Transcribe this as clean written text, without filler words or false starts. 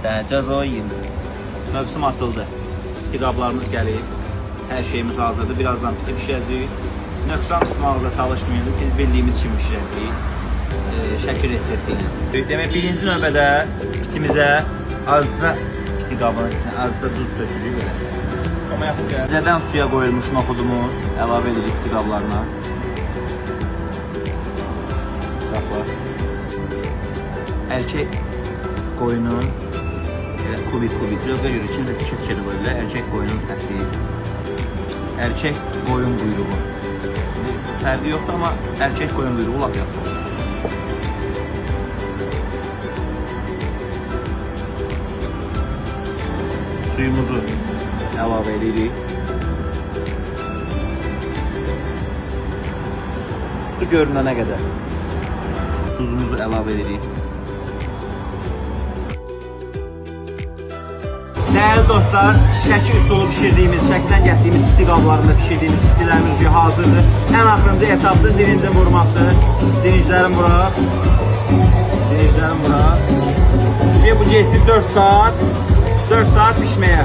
Sənəcəz o yiyim. Mövsüm açıldı. Piti qablarımız gəlib. Hər şeyimiz hazırdır. Birazdan piti bişirəcəyik. Nöqsan tutmağınıza çalışmayın. Biz bildiyimiz kimi bişirəcəyik. Şəki resepti ilə. Demək, birinci növbədə pitimizə azca piti qabının içinə azca duz tökülür belə. Amma yaxın gəl. Təzədən suya qoyulmuş noxudumuz əlavə edirik piti qablarına. Saxla. Erkək qoyunun elə kubik kubik cövqə görə içində tikə tikə də qoyurlar. Erkək qoyunun əti. Erkək qoyun quyruğu. İndi fərqi yoxdur amma erkək qoyun quyruğu lap yaxşı olur. Suyumuzu əlavə edirik. Su görünənə qədər duzumuzu əlavə edirik. Dəyərli dostlar, Şəki üsulu bişirdiyimiz, Şəkidən gətirdiyimiz piti qablarında bişirdiyimiz pitilərimiz hazırdır. Ən axırıncı etapda zirincin vurmaqdır. Zirinclərin vuraq. Zirinclərin vuraq. Bu getdi 4 saat. 4 saat pişməyə.